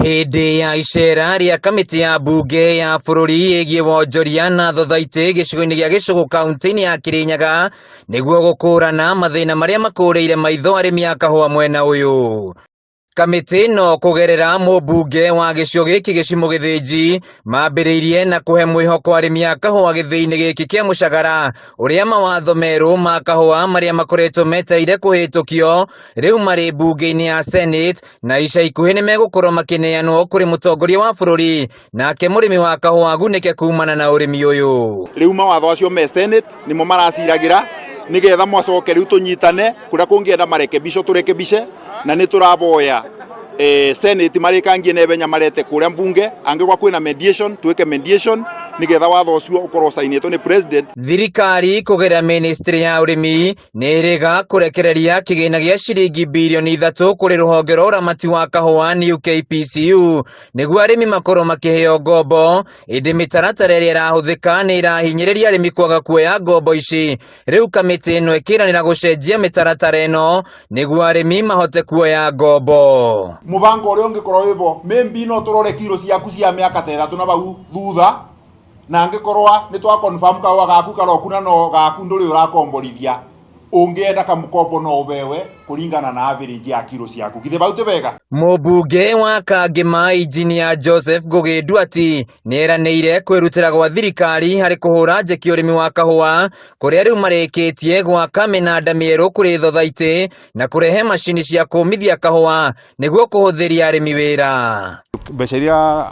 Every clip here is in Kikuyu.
Hĩndĩ ya icera rĩa kamĩtĩ ya mbunge ya bũrũri ĩgiĩ wonjoria na thothaitĩ gĩcigo-inĩ gĩa Gĩcũgũ kaunti-inĩ ya Kĩrĩnyaga nĩguo gũkũrana mathĩna marĩa makũrĩire maitho arĩmi a kahũa mwena ũyũ. Kamĩtĩ ĩno kũgerera mũmbunge wa gĩcigo gĩkĩ Gĩcimũ Gĩthĩnji mambĩrĩirie na kũhe mwĩhoko arĩmi a kahũa gĩthĩi-inĩ gĩkĩ kĩa Mũcagara ũrĩa mawatho merũ ma kahũa marĩa makoretwo metereire kũhĩtũkio rĩu marĩ mbunge-inĩ ya Senate na ica ikuhĩ nĩ megũkorwo makĩneanwo kũrĩ mũtongoria wa bũrũri nake mũrĩmi wa kahũa agunĩke kumana na ũrĩmi ũyũ. Rĩu mawatho acio me Senate nĩmo maraciragĩra nĩgetha macoke rĩu tũnyitane kũrĩa kũngĩenda marekebisho tũrekebishe na nĩ tũraboya eh, Senate marĩkangie na ihenya marete kũrĩa mbunge angĩkorwo kwĩna mediation twĩke mediation nĩgetha watho ũcio ũkorwo ũcainĩtwo nĩ president. Thirikari kũgerera ministry ya ũrĩmi nĩ ĩrĩga kũrekereria kĩgĩna gĩa ciringi birioni ithatũ kũrĩ rũhonge rwa ũramati wa kahũa NEW KPCU nĩguo arĩmi makorwo makĩheo ngombo, ĩndĩ mĩtaratara ĩrĩa ĩrahũthĩka nĩ ĩrahinyĩrĩria arĩmi kwaga kuoya ngombo ici. Rĩu kamĩtĩ ĩno ĩkĩranĩra gũcenjia mĩtaratara ĩno nĩguo arĩmi mahote kuoya ngombo. Mũbango ũrĩa ũngĩkorwo wĩvo maybe no tũrore kiro ciaku cia mĩaka ta ĩthatũ na bau thutha na angĩkorwo nĩ twa confirm kahũa gaku karoku na no gaku ndũrĩ ũrakomborithia ũngĩenda kamũkombo no ũbewe kũringana na average ya kiro ciaku githĩ bau ti wega. Mũmbunge wa Kangĩma Injinia Joseph Ngũgĩ Nduati nĩeranĩire kwĩrutĩra gwa thirikari harĩ kũhũra njeki ũrĩmi wa kahũa kũrĩa rĩu marĩkĩtie gwaka mĩnanda mĩerũ kũrĩ thothaitĩ na kũrehe macini cia kũmithia kahũa nĩguo kũhũthĩria arĩmi wĩra. Mbeca iria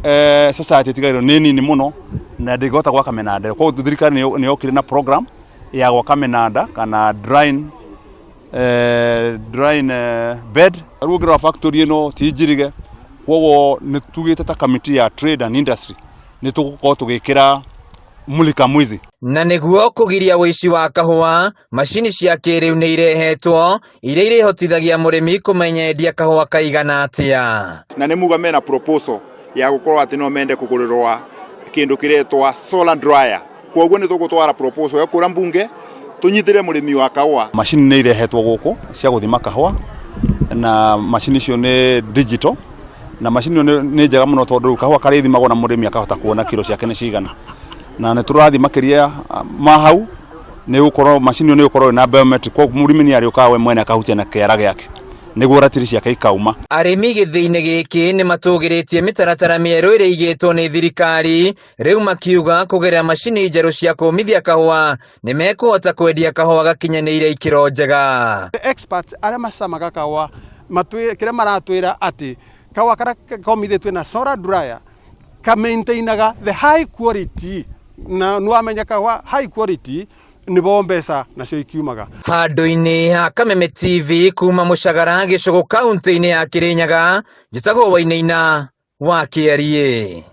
eh, society ĩtigairwo nĩ nini mũno na ndĩngĩhota gwaka mĩnanda ĩyo. Koguo thirikari nĩ yokire na program ya gwaka mĩnanda kana drying, eh, drying eh, bed. Rĩu ũngĩrora factory ĩno ti njirige, koguo nĩ tugĩte ta committee ya trade and industry nĩ tũgũkorwo tũgĩkĩra mulika mwizi. Na nĩguo kũgiria ũici wa kahũa, macini cia kĩrĩu nĩ irehetwo iria irĩhotithagia mũrĩmi kũmenya endia kahũa kaigana atĩa. Na nĩ muga mena proposal ya gũkorwo atĩ no mende kũgũrĩrwa kĩndũ kĩretwa solar dryer. Koguo nĩ tũgũtwara proposal ĩyo kũrĩa mbunge tũnyitĩre mũrĩmi wa kahũa. Macini nĩ irehetwo gũkũ cia gũthima kahũa na macini icio nĩ digital na macini ĩyo nĩ njega mũno tondũ rĩu kahũa karĩthimagwo na mũrĩmi akahota kuona kiro ciake nĩ cigana. Na nĩ tũrathiĩ makĩria ma hau nĩ gũkorwo macini ĩyo nĩ ĩgũkorwo ĩna biometric koguo mũrĩmi nĩ arĩũkaga we mwene akahutia na kĩara gĩake nĩguo ratiri ciake ikauma. Arĩmi gĩthĩi-inĩ gĩkĩ nĩ matũgĩrĩtie mĩtaratara mĩerũ ĩrĩa ĩigĩtwo nĩ thirikari rĩu makiuga kũgerera macini njerũ cia kũmithia kahũa nĩ mekũhota kwendia kahũa gakinyanĩire ikĩro njega. The experts arĩa macamaga kahũa kĩrĩa maratwĩra atĩ kahũa karĩa komithĩtio na solar dryer ka maintainaga the high quality na nĩwamenya kahũa high quality nĩbo mbeca nacio ikiumaga. Handũ-inĩ ha Kameme TV kuma Mũcagara Gĩcũgũ kaunti-inĩ ya Kĩrĩnyaga, njĩtagwo Wainaina wa Kĩariĩ.